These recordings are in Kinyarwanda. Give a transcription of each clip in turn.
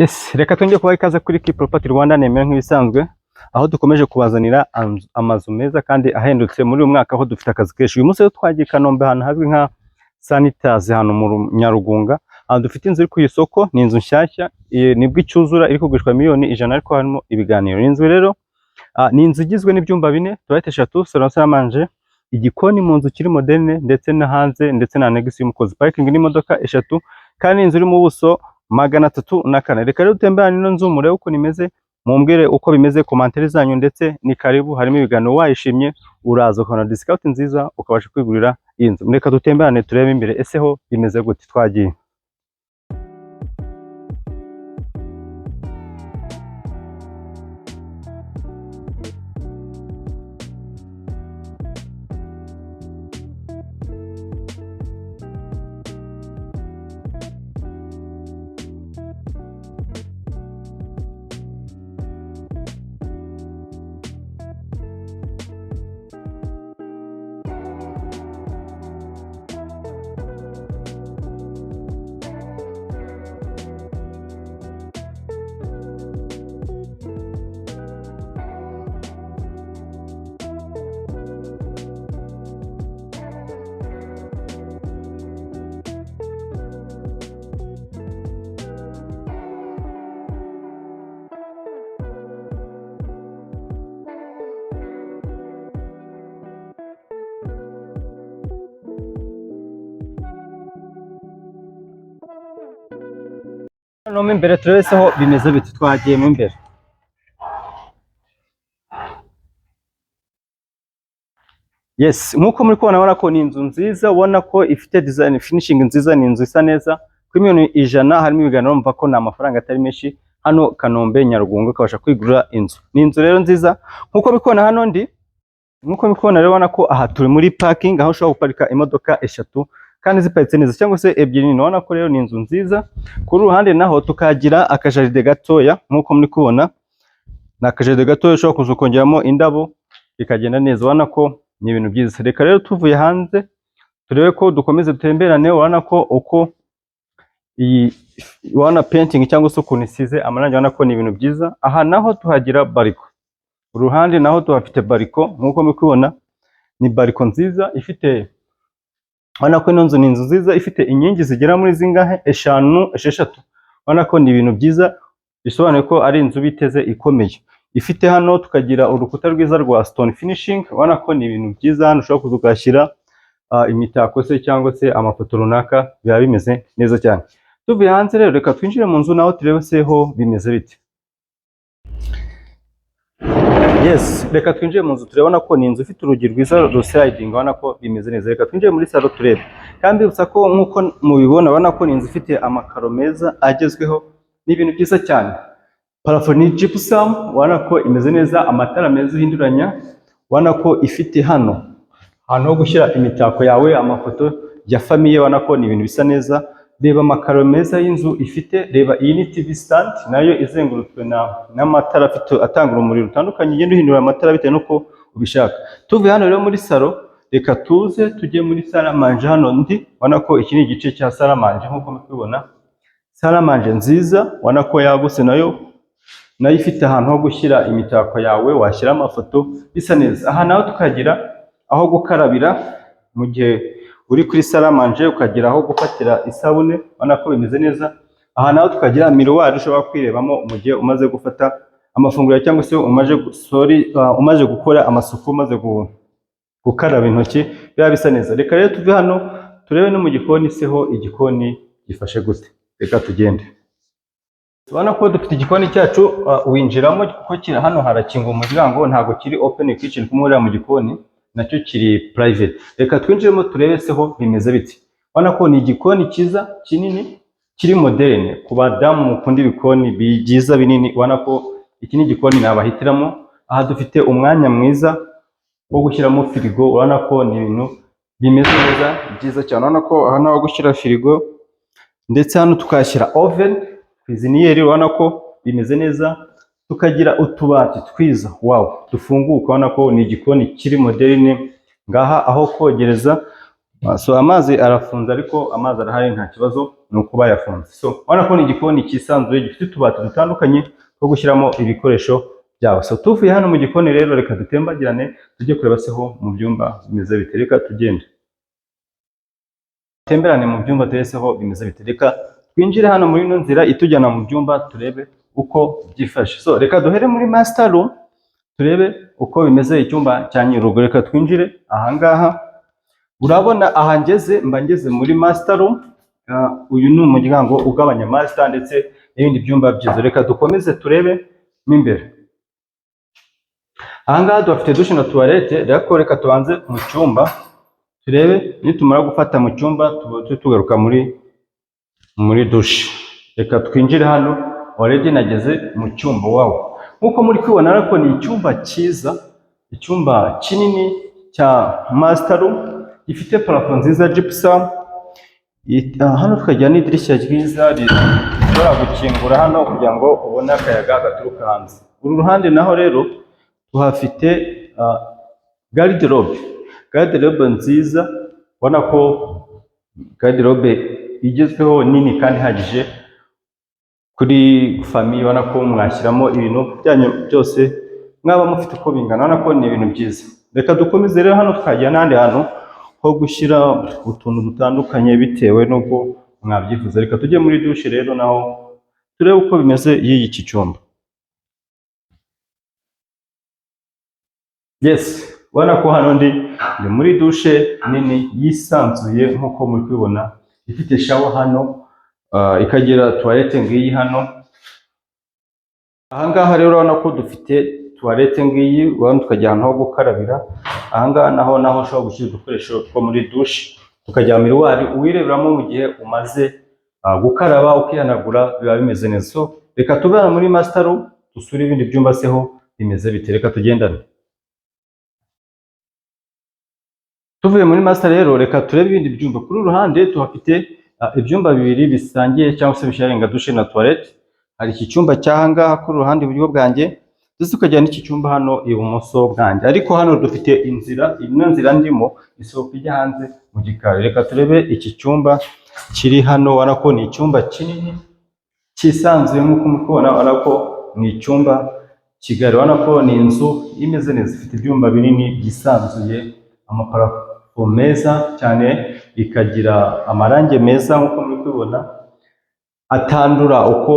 Yes, reka twongere kubaha ikaze kuri Key Property Rwanda, nemera nk'ibisanzwe, aho dukomeje kubazanira amazu meza kandi ahendutse muri uyu mwaka, aho dufite akazi kenshi. Uyu munsi rero twagiye i Kanombe, ahantu hazwi nka Sanitazi, hano mu Nyarugunga, ahantu dufite inzu iri ku isoko. Ni inzu nshyashya, nibwo icyuzura, iri kugurishwa miliyoni 100, ariko harimo ibiganiro. Ni inzu rero, ni inzu igizwe n'ibyumba bine, toilette eshatu, salon, salle à manger, igikoni mu nzu kiri moderne, ndetse no hanze, ndetse na annexe y'umukozi, parking n'imodoka eshatu, kandi ni inzu iri mu buso 304. Reka rero dutemberane ino nzu, murebe ukuntu imeze, mumbwire uko bimeze, commentaire zanyu, ndetse ni karibu, harimo ibiganiro. Wayishimye uraza ukabona discount nziza, ukabasha kwigurira iyi nzu. Reka dutemberane turebe imbere ese ho bimeze gute. Twagiye. Hano mo imbere turebe se ho bimeze bite. Twagiye mo imbere. Yes, nk'uko muri kubona, urabona ko ni inzu nziza, ubona ko ifite design, finishing nziza, ni inzu isa neza. Kuri miliyoni 100 harimo ibiganiro, urumva ko ni amafaranga atari menshi. Hano Kanombe, Nyarugunga, ukabasha kwigurira inzu. Ni inzu rero nziza nk'uko muri kubona hano ndi. Nk'uko muri kubona rero, ubona ko aha turi muri parking, aho ushobora guparika imodoka eshatu kandi ziparitse neza, cyangwa se ebyiri nini. Ubona ko rero ni inzu nziza. Kuri ruhande naho tukagira akajaride gatoya, nk'uko muri kubona ni akajaride gatoya ushobora kuza ukongeramo indabo bikagenda neza. Ubona ko ni ibintu byiza. Reka rero tuvuye hanze turebe ko dukomeze dutemberane. Urabona ko uko iyi, urabona painting cyangwa se ukuntu isize amarangi, urabona ko ni ibintu byiza. Aha naho tuhagira balcon, uruhande naho tuhafite balcon, nk'uko muri kubibona ni balcon nziza ifite. Urabona ko ino nzu ni inzu nziza ifite inkingi zigera muri zingahe? Eshanu, esheshatu. Urabona ko ni ibintu byiza, bisobanuye ko ari inzu biteze ikomeye. Ifite hano tukagira urukuta rwiza rwa stone finishing. Urabona ko ni ibintu byiza. Hano ushobora kuza ukahashyira imitako se cyangwa se amafoto runaka, biba bimeze neza cyane. Tuvuye hanze rero, reka twinjire mu nzu naho turebe se ho bimeze bite. Yes, reka twinjire mu nzu. Turabona ko ni inzu ifite urugi rwiza rusliding, urabona ko bimeze neza. Reka twinjire muri salo turebe. Kandi mbibutsa ko nk'uko mubibona, urabona ko ni inzu ifite amakaro meza agezweho, ni ibintu byiza cyane. Plafond ni gypsum, ubona ko imeze neza, amatara meza uhinduranya. Ubona ko ifite hano ahantu ho gushyira imitako yawe, amafoto ya famille, ubona ko ni ibintu bisa neza. Reba amakaro meza y'inzu ifite. Reba, iyi ni TV stand nayo izengurutswe n'amatara afite atanga urumuri rutandukanye, ugenda uhindura amatara bitewe n'uko ubishaka. Tuvuye hano rero muri salo, reka tuze tujye muri salle à manger. Hano ndi, ubona ko iki ni igice cya salle à manger, nk'uko muri kubibona. Salle à manger nziza, ubona ko yagutse, nayo ifite ahantu ho gushyira imitako yawe, washyira amafoto bisa neza. Aha naho tukagira aho gukarabira mu gihe uri kuri salle à manger, ukagira aho gufatira isabune, ubona ko bimeze neza. Aha naho tukagira miroir ushobora kwirebamo mu gihe umaze gufata amafunguro yawe, cyangwa se umaze, sorry, umaze gukora amasuku, umaze gukaraba intoki, biba bisa neza. Reka rero tuve hano turebe no mu gikoni se ho igikoni gifashe gute. Reka tugende. Tubona ko dufite igikoni cyacu, winjiramo kuko kiri hano, harakinga umuryango, ntabwo kiri open kitchen kumwe uriya mu gikoni, nacyo kiri private. Reka twinjiremo turebe se ho bimeze biti. Ubona ko ni igikoni cyiza kinini kiri moderne. Ku badamu mukunda ibikoni byiza binini, ubona ko iki ni igikoni nabahitiramo. Aha dufite umwanya mwiza wo gushyiramo firigo, urabona ko ni ibintu bimeze neza byiza cyane. Urabona ko aha naho gushyira firigo, ndetse hano tukahashyira oven cuisinière, urabona ko bimeze neza. Tukagira utubati twiza, wow, dufunguka. Urabona ko ni igikoni kiri moderne. Ngaha aho kogereza So amazi arafunze, ariko amazi arahari, nta kibazo, ni uko bayafunze. So urabona ko ni igikoni cyisanzuye, gifite utubati dutandukanye two gushyiramo ibikoresho byawe. So tuvuye hano mu gikoni rero, reka dutembagirane tujye kureba se ho mu byumba bimeze bite. Reka tugende temberane mu byumba, turebe se ho bimeze bite. Reka twinjire hano muri ino nzira itujyana mu byumba, turebe uko byifashe. So reka duhere muri master room, turebe uko bimeze, icyumba cya nyirurugo. Reka twinjire ahangaha. Urabona aha ngeze, mba ngeze muri master room. Uyu ni umuryango ugabanya master ndetse n'ibindi byumba by'inzu. Reka dukomeze turebe mo imbere. Ahangaha tuhafite douche na toilette. Rero reka tubanze mu cyumba turebe, nitumara gufata mu cyumba tube tugaruka muri douche. Reka twinjire hano. Already nageze mu cyumba. Wow, nk'uko muri kubibona ariko ni icyumba cyiza, icyumba kinini cya master room, gifite plafond nziza, gypsum. Hano tukagira n'idirishya ryiza rishobora gukingura hano kugira ngo ubone akayaga gaturuka hanze. Uru ruhande naho rero tuhafite garde-robe, garde-robe nziza. Ubona ko garde-robe igezweho, nini kandi ihagije kuri famille. Ubona ko mwashyiramo ibintu byanyu byose mwaba mufite uko bingana. Ubona ko ni ibintu byiza. Reka dukomeze rero. Hano tukajya n'ahandi hantu ho gushyira utuntu dutandukanye bitewe n'uko mwabyifuza. Reka tujye muri douche rero naho, turebe uko bimeze y'iki cyumba. Yes, ubona ko hano ndi muri douche nini yisanzuye, nk'uko muri kubibona, ifite shower hano, ikagira toilette ngiyi hano. Ahangaha rero urabona ko dufite toilette ngiyi, urabona tukajya ahantu ho gukarabira. Ahangaha naho ushobora gushyira udukoresho two muri douche, tukagira miroir uwireberamo mu gihe umaze gukaraba ukihanagura, biba bimeze neza. So reka tube hano muri master room, dusure ibindi byumba se ho bimeze bite. Reka tugendane. Tuvuye muri master rero, reka turebe ibindi byumba. Kuri uru ruhande tuhafite ibyumba bibiri bisangiye cyangwa se bisharinga douche na toilette. Hari iki cyumba cy'ahangaha kuri uruhande iburyo bwanjye, ndetse tukagira n'iki cyumba hano ibumoso bwanjye. Ariko hano dufite inzira, ino nzira ndimo isohoka ijya hanze mu gikari. Reka turebe iki cyumba kiri hano. Ubona ko ni icyumba kinini cyisanzuye, nk'uko muri kubibona. Ubona ko ni icyumba kigari, ubona ko ni inzu imeze neza, ifite ibyumba binini byisanzuye, amaplafond meza cyane, ikagira amarangi meza nk'uko muri kubibona, atandura uko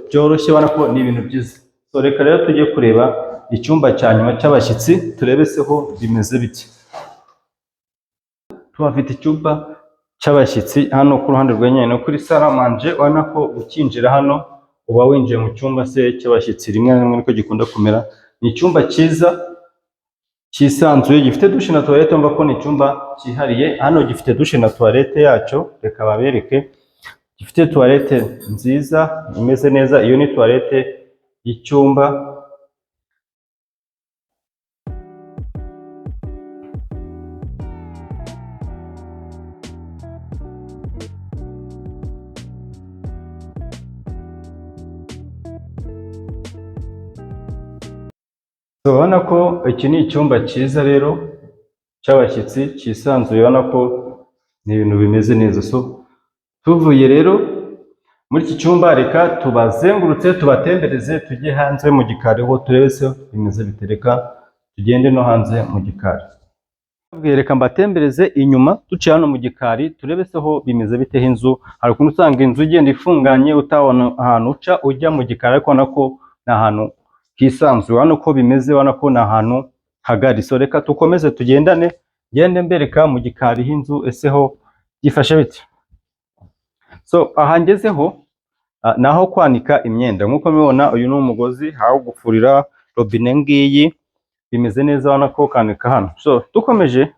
byoroshye. Ubona ko ni ibintu byiza. So reka rero tujye kureba icyumba cya nyuma cy'abashyitsi, turebe se ho bimeze bite. Tuhafite icyumba cy'abashyitsi hano ku ruhande rwenyine no kuri salle à manger. Ubona ko ukinjira hano uba winjiye mu cyumba se cy'abashyitsi, rimwe na rimwe niko gikunda kumera. Ni icyumba cyiza cyisanzuye, gifite douche na toilette. Urumva ko ni icyumba cyihariye. Hano gifite douche na toilette yacyo. Reka babereke, gifite toilette nziza imeze neza. Iyo ni toilette y'icyumba. Urabona ko iki ni icyumba cyiza rero cy'abashyitsi, cyisanzuye. Urabona ko ni ibintu bimeze neza. So tuvuye rero muri iki cyumba, reka tubazengurutse, tubatembereze, tujye hanze mu gikari ho turebe se bimeze bite. Reka tugende no hanze mu gikari. Reka mbatembereze inyuma, duciye hano mu gikari, turebe se ho bimeze bite inzu. Hari ukuntu usanga inzu igenda ifunganye, utabona ahantu uca ujya mu gikari, ariko ubona ko ni ahantu hisanzuye. Urabona uko bimeze, urabona ko ni ahantu hagari. So reka dukomeze tugendane, ngende mbereka mu gikari h'inzu ese ho byifashe bite. So aha ngezeho ni aho kwanika imyenda. Nk'uko mubibona, uyu ni umugozi aho gufurira, robine ngiyi, bimeze neza. Urabona ko kanika hano. So dukomeje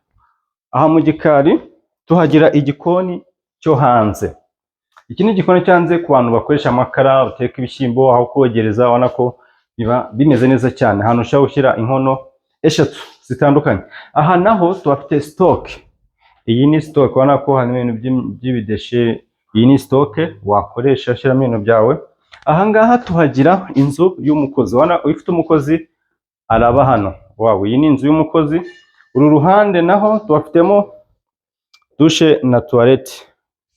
aha mu gikari, tuhagira igikoni cyo hanze. Iki ni igikoni cyo hanze ku bantu bakoresha amakara, bateka ibishyimbo, aho kogereza. Urabona ko biba bimeze neza cyane, ahantu ushobora gushyira inkono eshatu zitandukanye. Aha naho tuhafite stock. Iyi ni stock, urabona ko harimo ibintu by'ibidéchets. Iyi ni stock wakoresha ushyiramo ibintu byawe. Aha ngaha tuhagira inzu y'umukozi. Urabona ufite umukozi araba hano. Wow, iyi ni inzu y'umukozi. Uru ruhande naho tuhafitemo douche na toilette. Douche na toilette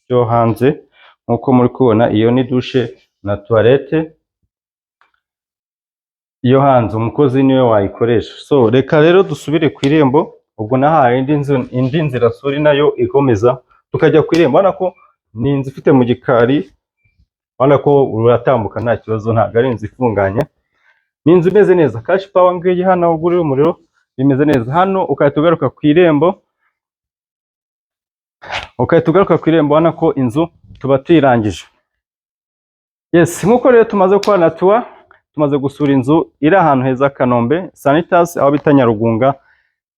byo hanze, nk'uko muri kubona, iyo ni douche na toilette yo hanze, umukozi niwe wayikoresha. So reka rero dusubire ku irembo. Ubwo nahaye indi nzu, indi nzira, sorry, nayo ikomeza tukajya ku irembo. Urabona ko ni inzu ifite mu gikari, urabona ko uratambuka nta kibazo, ntabwo ari inzu ifunganye, ni inzu imeze neza. Cash power ngiyi hano aho ugurira umuriro, bimeze neza. Hano ugahita ugaruka ku irembo, ubona ko inzu tuba tuyirangije. Yes, nk'uko rero tumaze gukora na tour, tumaze gusura inzu iri ahantu heza, Kanombe Sanitas, aho bita Nyarugunga.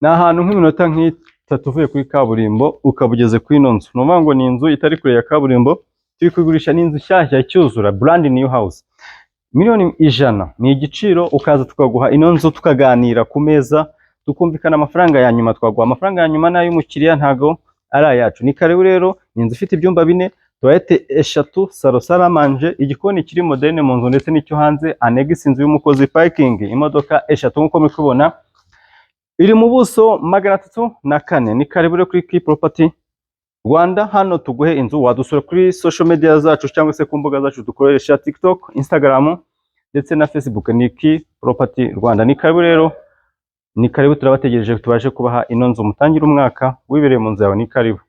Ni ahantu nk'iminota nk'itatu uvuye kuri kaburimbo ukaba ugeze kuri ino nzu. Ni ukuvuga ngo ni inzu itari kure ya kaburimbo. Turi kugurisha, ni inzu nshyashya icyuzura, brand new house. 100,000,000 ni igiciro, ukaza tukaguha ino nzu, tukaganira ku meza, tukumvikana amafaranga ya nyuma twaguha. Amafaranga ya nyuma ni ay'umukiriya, ntago ari ayacu. Ni karibu rero. Ni inzu ifite ibyumba bine, toilette eshatu, salon, salle à manger, igikoni kiri moderne mu nzu ndetse n'icyo hanze, annexe, inzu y'umukozi, parking, imodoka eshatu. Nk'uko muri kubibona, iri mu buso 304. Ni karibu rero kuri Key Property Rwanda, hano tuguhe inzu. Wadusura kuri social media zacu cyangwa se ku mbuga zacu dukoresha, TikTok, Instagram ndetse na Facebook, ni Key Property Rwanda. Ni karibu rero, ni karibu, turabategereje, tubashe kubaha ino nzu, mutangire umwaka wibereye mu nzu yawe. Ni karibu.